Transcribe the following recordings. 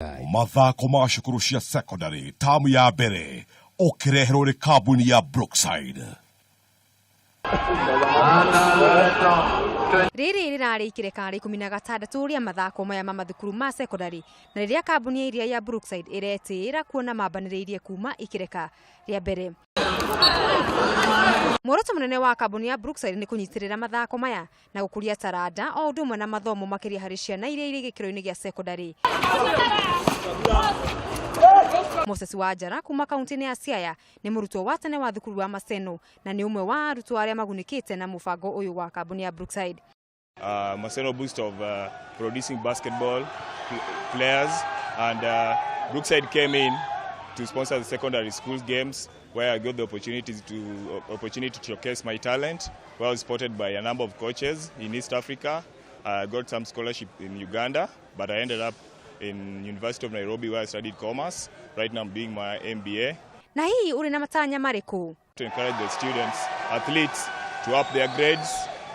Mathako ma cukuru cia secondary tamu ya mbere ũkĩreherwo nĩ kambuni ya Brookside. Rĩrĩ rĩrarĩ ikĩreka rĩa 16 rĩa mathako maya ma mathukuru ma secondary na rĩrĩa kambuni ya iria ya Brookside ĩretĩĩra kuona mambanĩrĩirie kuma ikĩreka rĩa mbere. Muoroto mũnene wa kambuni ya Brookside nĩ kũnyitĩrĩra mathako maya na gũkũria taranda o ũndũ ũmwe na mathomo makĩria harĩ ciana iria irĩ gĩkĩro-inĩ gĩa secondary. Moses Wanjara kuma kaunti-inĩ ya Siaya nĩ mũrutwo wa tene wa thukuru wa Maseno na nĩ ũmwe wa arutwo arĩa magunĩkĩte na mũbango ũyũ wa kambuni ya Brookside. Maseno boost of producing basketball players, and Brookside came in to sponsor the secondary school games, where I got the opportunity to showcase my talent. Where I was supported by a number of coaches in East Africa. I got some scholarship in Uganda, but I ended up in University of Nairobi, where I studied commerce. Right now I'm doing my MBA. Na hihi ũrĩ na matanya marĩkũ? To encourage the students, athletes, to up their grades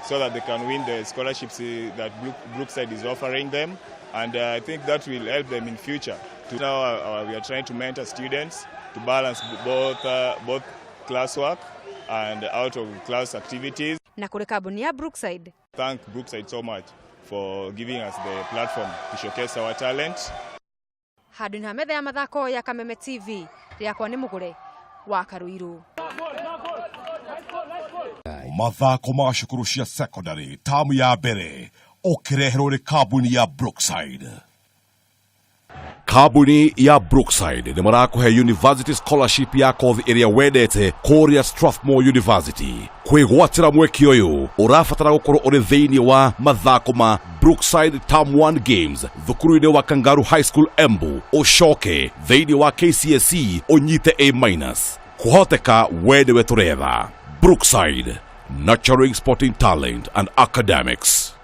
so that they can win the scholarships that Brookside is offering them. And I think that will help them in future. To now we are trying to mentor students to balance both classwork and out of class activities. Na kũrĩ kambuni ya Brookside. Thank Brookside so much for giving us the platform to showcase our talent. Handũ-inĩ ha metha ya mathako ya Kameme TV, rĩakwa nĩ Mũgũre wa Karuiru. Mathako ma cukuru cia secondary tamu ya mbere ũkĩreherwo nĩ kambuni ya Brookside. Kambuni ya Brookside nĩ marakũhe university scholarship ya kothi ĩrĩa wendete kũrĩa Strathmore University. Kwĩgwatĩra mweke ũyũ ũrabatara gũkorwo ũrĩ thĩinĩ wa mathako ma Brookside Term 1 Games thukuru-inĩ wa Kangaru High School Embu, ũcoke thĩinĩ wa KCSE ũnyite A-. Kũhoteka we nĩwe tũretha. Brookside, nurturing sporting talent and academics.